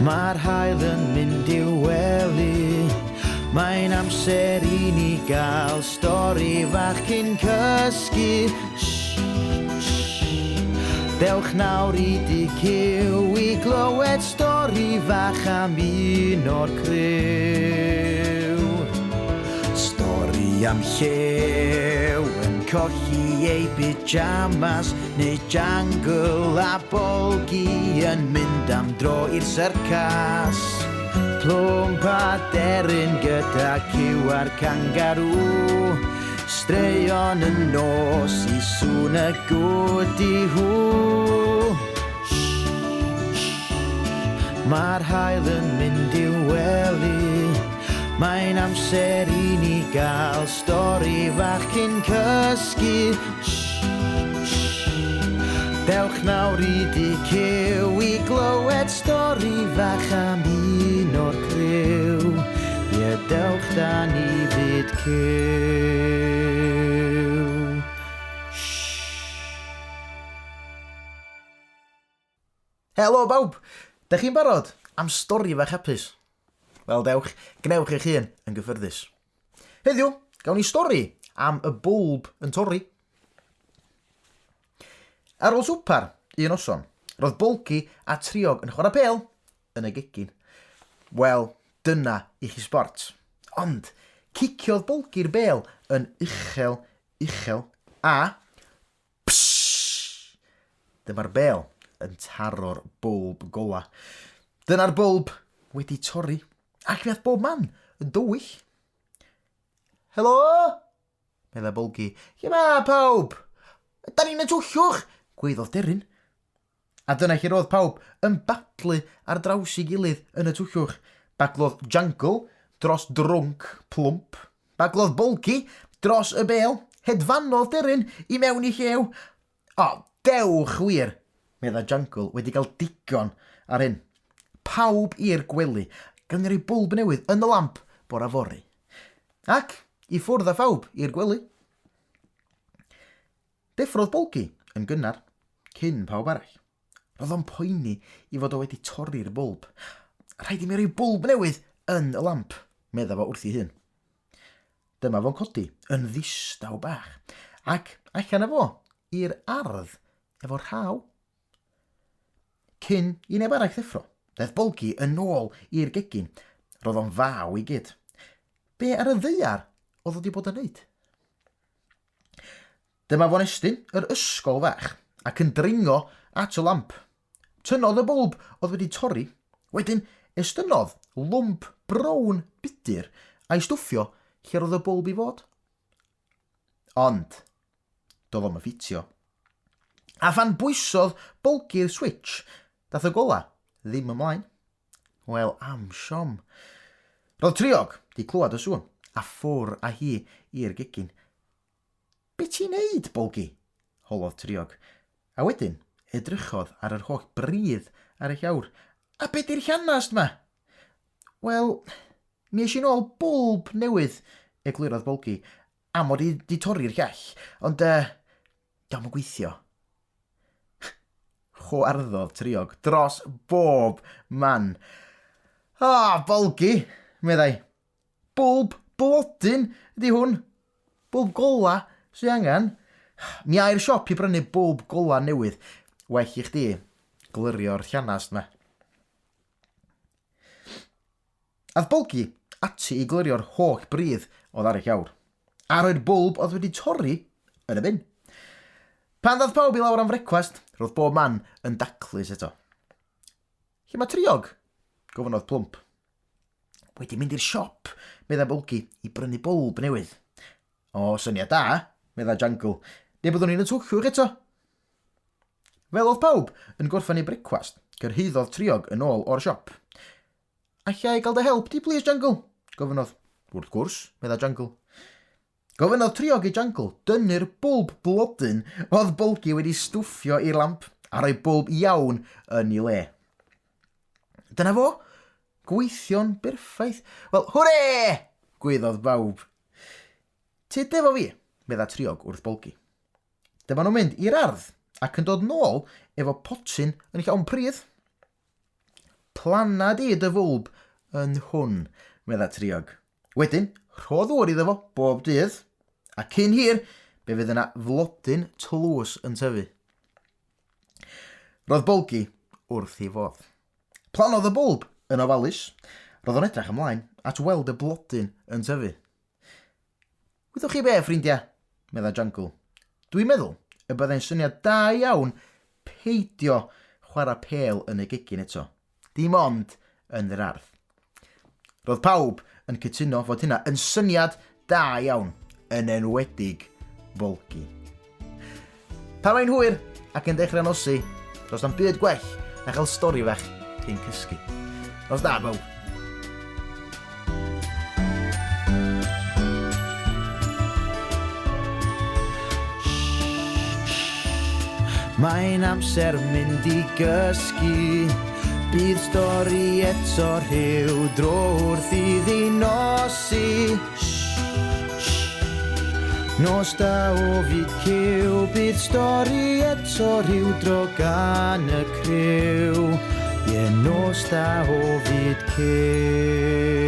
Mae'r haul yn mynd i'w wely. Mae'n amser i ni gael stori fach cyn cysgu. Shh, shh. Dewch nawr i dŷ Cyw i glywed stori fach am un o'r criw. Stori am llew yn colli ei pyjamas neu jangle a Bolgi yn mynd am dro i'r syrcas. Plwmp a deryn gyda cyw a'r cangarŵ. Straeon y nos i sŵn y gwdi hw. Mae'r haul yn mynd i'w wely. Mae'n amser i ni gael stori fach cyn cysgu. Dewch nawr i dŷ Cyw i glywed stori fach am un o'r criw. Ie, dewch da ni fyd Cyw. Helo bawb! Dych chi'n barod am stori fach hapus? Wel dewch, gwnewch eich hun yn gyffyrddus. Heddiw, gawn ni stori am y bwlb yn torri. Ar ôl swpar, un noson, roedd Bolgi a Triog yn chwarae pêl yn y gegin. Wel, dyna i chi sbort. Ond, ciciodd Bolgi'r bêl yn uchel, uchel, a Pshh! Dyma'r bêl yn taro'r bwlb gola. Dyna'r bwlb wedi torri, ac mi ath bob man yn dywyll. Helo! Meddai Bolgi. Lle mae pawb? Da ni'n y twllwch! Gwaeddodd Deryn. A dyna lle roedd pawb yn baglu ar draws ei gilydd yn y twllwch. Baglodd Jangle dros drwnc plwmp. Baglodd Bolgi dros y bêl. Hedfanodd Deryn i mewn i llew. O, dewch wir! meddai Jangle wedi cael digon ar hyn. Pawb i'r gwely. Gawn ni roi bwlb newydd yn y lamp bora fory. Ac i ffwrdd â phawb i'r gwely. Deffrodd Bolgi yn gynnar, cyn pawb arall. Roedd o'n poeni i fod o wedi torri'r bwlb. Rhaid i mi roi bwlb newydd yn y lamp, medda fo wrth ei hun. Dyma fo'n codi, yn ddistaw bach, ac allan â fo i'r ardd efo rhaw. Cyn i neb arall ddeffro, daeth Bolgi yn ôl i'r gegin. Roedd o'n faw i gyd. Be ar y ddaear oedd o wedi bod yn neud? Dyma fo'n estyn yr ysgol fach ac yn dringo at y lamp. Tynnodd y bwlb oedd wedi torri, wedyn estynnodd lwmp brown budur a'i stwffio lle roedd y bwlb i fod. Ond, doedd o'm yn ffitio. A phan bwysodd Bolgi'r switch, dath y gola ddim ymlaen. Wel, am siom. Roedd Triog 'di clywed y sŵn, a ffwr â hi i'r gegin. Be ti'n neud, Bolgi? holodd Triog. A wedyn, edrychodd ar yr holl bridd ar y llawr. A be di'r llanast 'ma? Wel, mi es i nôl bwlb newydd, eglurodd Bolgi, am mod i 'di torri'r llall, ond yy, dio'm yn gweithio. Chwarddodd Triog dros bob man. O, Bolgi, meddai. Bwlb blodyn ydi hwn. Bwlb gola sy angen. Mi a i'r siop i brynu bwlb gola newydd. Well i chdi glirio'r llanast 'ma. Ath Bolgi ati i glirio'r holl bridd oedd ar y llawr, a rhoi'r bwlb oedd wedi torri yn y bin. Pan ddath pawb i lawr am frecwast, roedd bob man yn daclus eto. Lle mae Triog? gofynnodd Plwmp. Wedi mynd i'r siop, meddai Bolgi, i brynu bwlb newydd. O, syniad da, meddai Jangle. Neu byddwn ni'n y twllwch eto. Fel oedd pawb yn gorffen eu brecwast, cyrhaeddodd Triog yn ôl o'r siop. Alla i gael dy help di, plîs, Jangle? gofynnodd. Wrth gwrs, meddai Jangle. Gofynnodd Triog i Jangle dynnu'r bwlb blodyn oedd Bolgi wedi stwffio i'r lamp a rhoi bwlb iawn yn ei le. Dyna fo! Gweithio'n berffaith. Wel, hwre! gwaeddodd bawb. Tyd efo fi, meddai Triog wrth Bolgi. Dyma nhw'n mynd i'r ardd ac yn dod nôl efo potyn yn llawn pridd. Planna di dy fwlb yn hwn, medda Triog. Wedyn, rho ddŵr iddo fo bob dydd, a cyn hir, be fydd yna flodyn tlws yn tyfu. Roedd Bolgi wrth ei fodd. Plannodd y bwlb yn ofalus. Roedd o'n edrych ymlaen at weld y blodyn yn tyfu. Wyddoch chi be, ffrindiau? medda Jangle. Dwi'n meddwl y byddai'n syniad da iawn peidio chwarae pêl yn y gegin eto. Dim ond yn yr ardd. Roedd pawb yn cytuno fod hynna yn syniad da iawn, yn enwedig Bolgi. Pan mae'n hwyr ac yn dechrau nosi, does na'm byd gwell na chael stori fach cyn cysgu. Nos da, bawb! Mae'n amser mynd i gysgu. Bydd stori eto rhyw dro wrth iddi nosi. Nos da o fyd cyw, bydd stori eto rhyw dro gan y criw. Ie, nos da o fyd cyw.